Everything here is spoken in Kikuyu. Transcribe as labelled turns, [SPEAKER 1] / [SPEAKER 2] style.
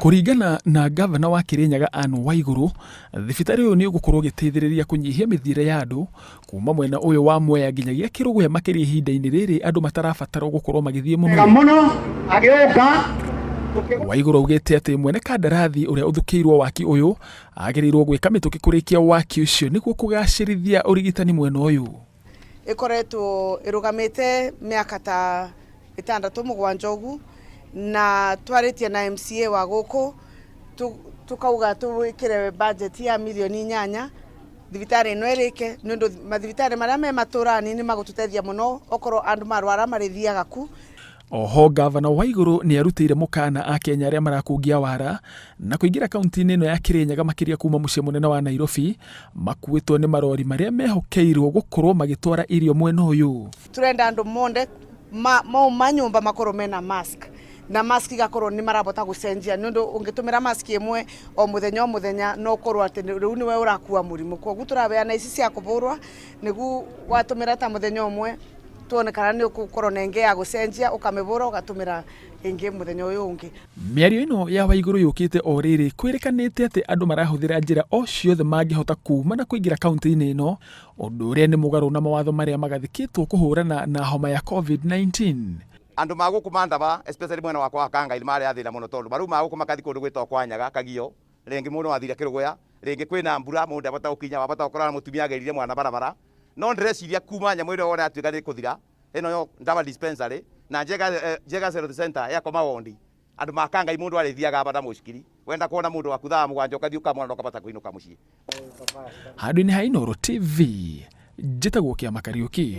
[SPEAKER 1] Kũringana na ngavana wa Kĩrĩnyaga Anne Waigũrũ, thibitarĩ ũyũ nĩ ũgũkorwo ũgĩteithĩrĩria kũnyihia mĩthiĩre ya andũ kuma mwena ũyũ wa Mwea nginyagia Kĩrũgũya makĩria ihinda-inĩ rĩrĩ andũ matarabatarwo gũkorwo magĩthiĩ mũno.
[SPEAKER 2] Mũno agĩũka.
[SPEAKER 1] Waigũrũ augĩte atĩ mwene kandarathi ũrĩa ũthukĩirwo waki ũyũ agĩrĩirwo gwĩka mĩtũkĩ kũrĩkia waki ũcio nĩguo kũgacĩrithia ũrigitani mwena ũyũ.
[SPEAKER 3] Ĩkoretwo ĩrũgamĩte mĩaka ta ĩtandatũ mũgwanja ũguo, na twarĩtie na MCA wa gũkũ tũkauga tũwĩkĩre budget ya mirioni 8 thibitarĩ ĩno ĩrĩke, nĩ ũndũ mathibitarĩ marĩa me matũra-inĩ nĩ magũtũteithia mũno, okorwo andũ marwara marĩthiaga ku.
[SPEAKER 1] Oho ngavana Waigũrũ nĩ arutĩire mũkana akenya arĩa marakungia wara na kũingĩra kaunti-inĩ ĩno ya Kĩrĩnyaga makĩria kuma mũciĩ mũnene wa Nairobi makuĩtwo nĩ marori marĩa mehokeirwo gũkorwo magĩtwara irio mwena ũyũ.
[SPEAKER 3] Turenda andũ monde mauma nyũmba makorwo mena mask, na mask igakorwo nĩ marabota gũcenjia, nĩ ũndũ ũngĩtũmĩra mask ĩmwe o mũthenya o mũthenya no ũkorwo atĩ rĩu nĩwe ũrakua mũrimũ. Koguo tũrabeana ici cia kũbũrwa nĩguo watũmĩra ta mũthenya ũmwe tuone kana nĩ ũgũkorwo na ĩngĩ ya gũcenjia, ũkamĩbũra ũgatũmĩra ĩngĩ mũthenya ũyũ ũngĩ.
[SPEAKER 1] Mĩario ĩno ya Waigũrũ yũkĩte o rĩrĩ kwĩrĩkanĩte atĩ andũ marahũthĩra njĩra o ciothe mangĩhota kuma na kũingĩra kaunti-inĩ ĩno, ũndũ ũrĩa nĩ mũgarũ na mawatho marĩa magathĩkĩtwo kũhũrana na homa ya COVID-19.
[SPEAKER 4] Andũ ma gũkũ mandaba, especially mwena wakwa wa Kangai, nĩ marĩ athĩna mũno, tondũ marau ma gũkũ makathi kũndũ gwĩtagwo kwa Nyaga Kagio, rĩngĩ mũndũ athire Kĩrũgũya, rĩngĩ kwĩna mbura, mũndũ ndabota gũkinya, wabota gũkorana na mũtumia agerire mwana barabara. No ndĩreciria kuma nyamũ ĩrĩa wona yatuĩka nĩ kũthira ĩno yo Ndaba dispensary na Njega Health Center yakoma wondi, andũ ma Kangai mũndũ arĩthiaga aba na mũcikiri, wenda kuona mũndũ waku thaa 7 ũkathiĩ ũkamwona na ũkabata kũinũka mũciĩ.
[SPEAKER 1] Handũ-inĩ ha Inooro TV, njĩtagwo Kĩama Kariũki.